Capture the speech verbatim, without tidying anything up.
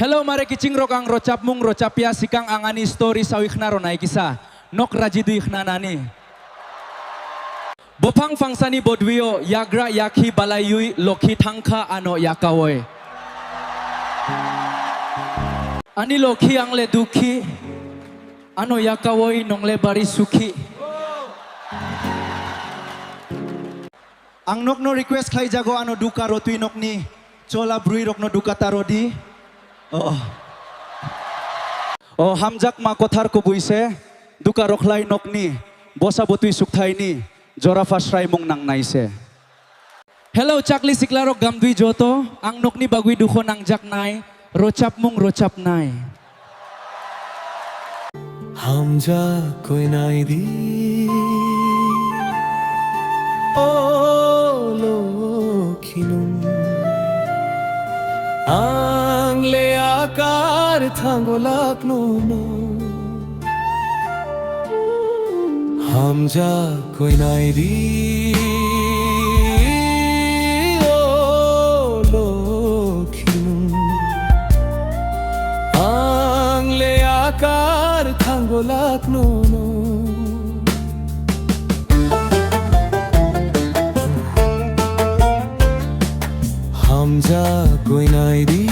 Hello, mare kiching rok ang rochapmung rochapya sikang ang ani story sawi khna ronai kisa. Nok raji dui khna nani. Bophang phangsani bodwio yagra yakhi balaiwi lokhi thangkha ano yakawoi. Ani lokhi ang le dukhi, ano yakawoi nongle bari sukhi. Ang nokno request khlai jago, ano duka rotwi nokni chola brwi rokno duka ta rodi. Oh. Oh, hamjakma kothar kubui se, duka rokhlai nokni, bosa botwi sukthaini, jora phasraimung nangnai se. Hello, chakli sikla rok gamdui joto, ang nokni bagwi dukho nangjaknai, rochapmung rochapnai. Hamjakgwi naidi, o lokhinung. Ang le akar thango lakno no. Hamjakgwi naidi, o lokhinung. Ang le akar thango lakno no. Hamjakgwi naidi.